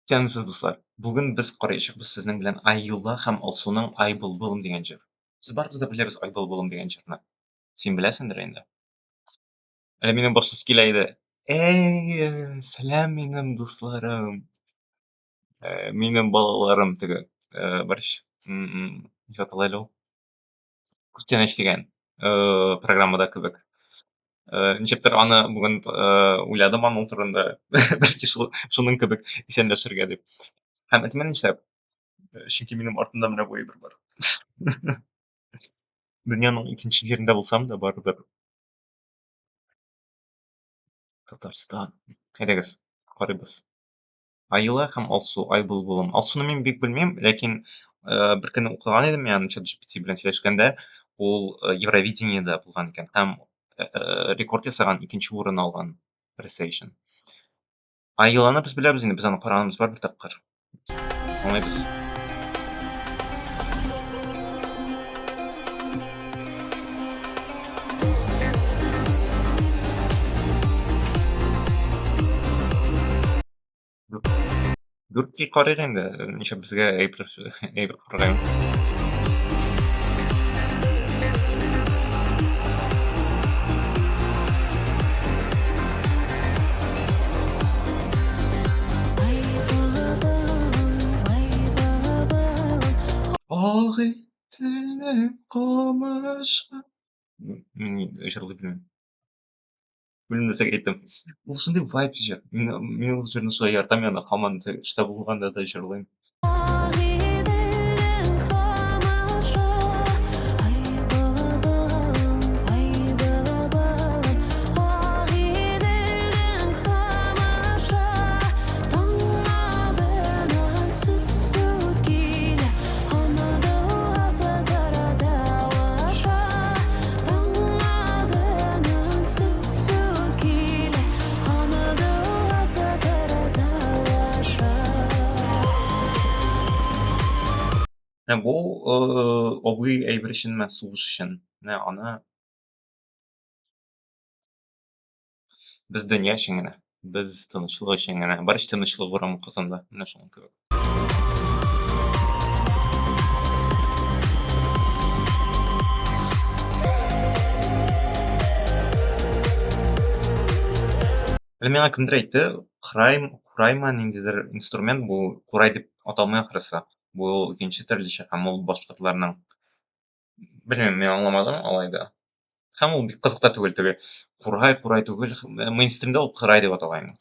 Исәнмесез, дуслар! Бүген без караячакбыз сезнең белән Айюла һәм Алсуның Ай былбылым дигән җыр. Без барыбыз да беләбез Ай былбылым дигән җырны. Син беләсеңдер инде. Әле минем башсыз килә иде. Эй, сәлам минем дусларым. Минем балаларым теге. Барыш. Ничек атала әле ул? Күчтәнәч дигән программада кебек. Ничектер аны бүген уйладым аның турында. Бәлки шул шуның кебек исәнләшергә дип. Һәм әтимен нишләп? Чөнки минем артымда менә бу әйбер бар. Дөньяның икенче җирендә булсам да, барыбер Татарстан. Әйдәгез, карыйбыз. Аила һәм Алсу, Ай былбылым. Алсуны мин бик белмим, ләкин бер көнне укыган идем мин аны ChatGPT белән сөйләшкәндә, ул Евровидениедә булган икән һәм рекорд ясаган, икенче урын алган Рәсәй өчен. Аиланы без беләбез инде, без аны караганыбыз бар бер тапкыр. Аңлыйбыз. Дүрт кил карыйк инде, ничә безгә әйбер әйбер караган. Ак ителгән камышка. Мин җырлый белмим. Белмим нәрсәгә әйттем. Ул шундый вайб җыр. Мин ул җырны шулай яратам, мин аны һаман эштә булганда да җырлыйм. Менә бу абый әйбер өченме, сугыш өчен. Менә аны без дөнья өчен генә, без тынычлык өчен генә. Барыч тынычлык урамы Казанда. Менә шуның кебек. Әле миңа кемдер әйтте, кырай, курайма ниндидер инструмент бу, курай дип аталмый ахрысы. Бу икенче төрлечә һәм ул башкортларның. Белмим, мин аңламадым алай да. Һәм ул бик кызык та түгел теге. Курай, курай түгел, мейнстримда ул кырай дип атала инде.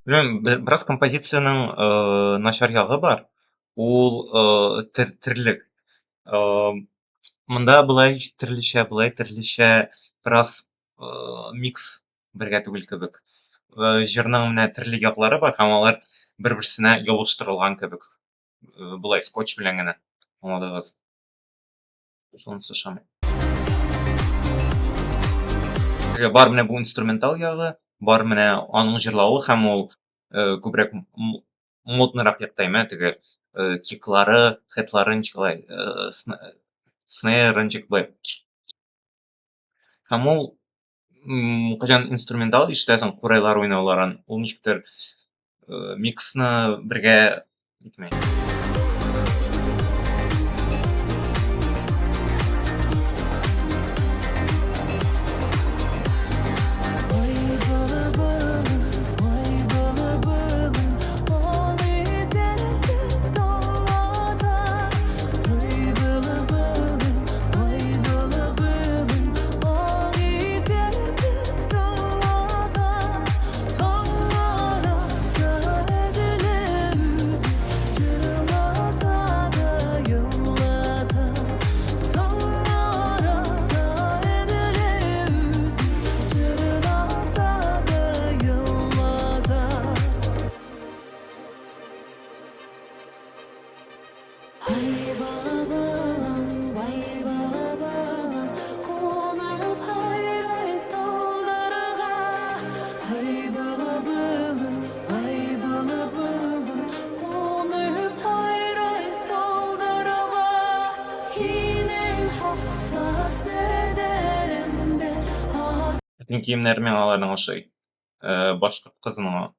Белмим, бераз композициянең начар ягы бар. Ул терлек. Монда болай төрлечә, болай төрлечә, бераз микс бергә түгел кебек. Җырның менә төрле яклары бар һәм алар бер-берсенә ябыштырылган кебек. Болай скотч белән генә. Аңладыгыз. Шунысы ошамый. Бар менә бу инструментал ягы, бар менә аның җырлавы һәм ул күбрәк моднырак якта әмма теге киклары, хетлары ничек алай, снейры ничек болай. Һәм ул кайчан инструментал ишетәсең, курайлар уйнауларын, ул ничектер миксны бергә итми. Киемнәре миңа аларның ошый. Башкорт кызының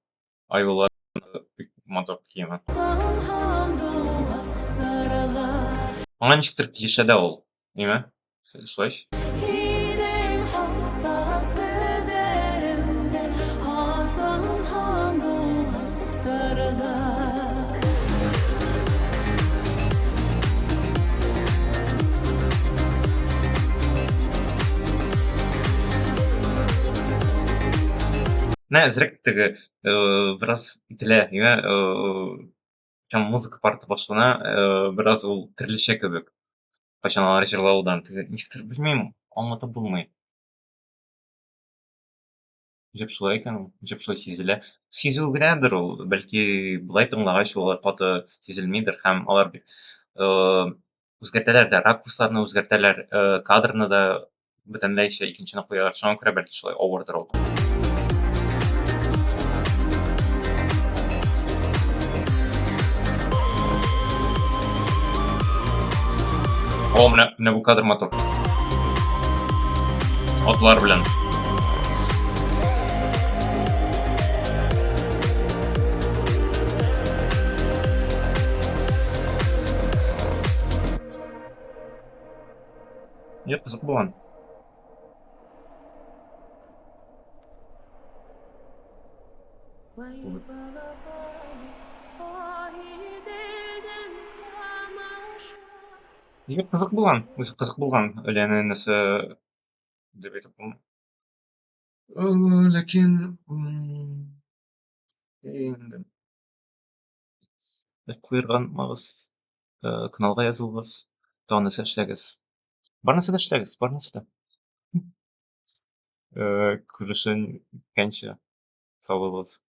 Айбулат бик матур киеме. Аңа ничектер килешә дә ул, ниме? Шулай ич? Менә әзрәк теге бераз ителә, ниме, һәм музыка парты башлана, бераз ул төрлечә кебек. Кайчан алар җырлаудан, теге ничектер, белмим, аңлатып булмый. Нишләп шулай икән ул? Нишләп шулай сизелә? Сизү генәдер ул, бәлки болай тыңлагач ул алай каты сизелмидер һәм алар бит үзгәртәләр дә, ракурсларны үзгәртәләр, кадрны да бөтенләйчә икенчене куялар. Шуңа күрә бәлки шулай авырдыр ул. О, менә, менә бу кадр матур. Атлар белән. Не кызык булган. Юк, кызык булган. Үзе кызык булган. Өләне нәрсә дип әйтеп булмый. Ләкин инде куерга онытмагыз, каналга язылыгыз, тагын нәрсә эшләгез. Бар нәрсә дә эшләгез, бар нәрсә дә. Күрешенгәнчә, сау булыгыз.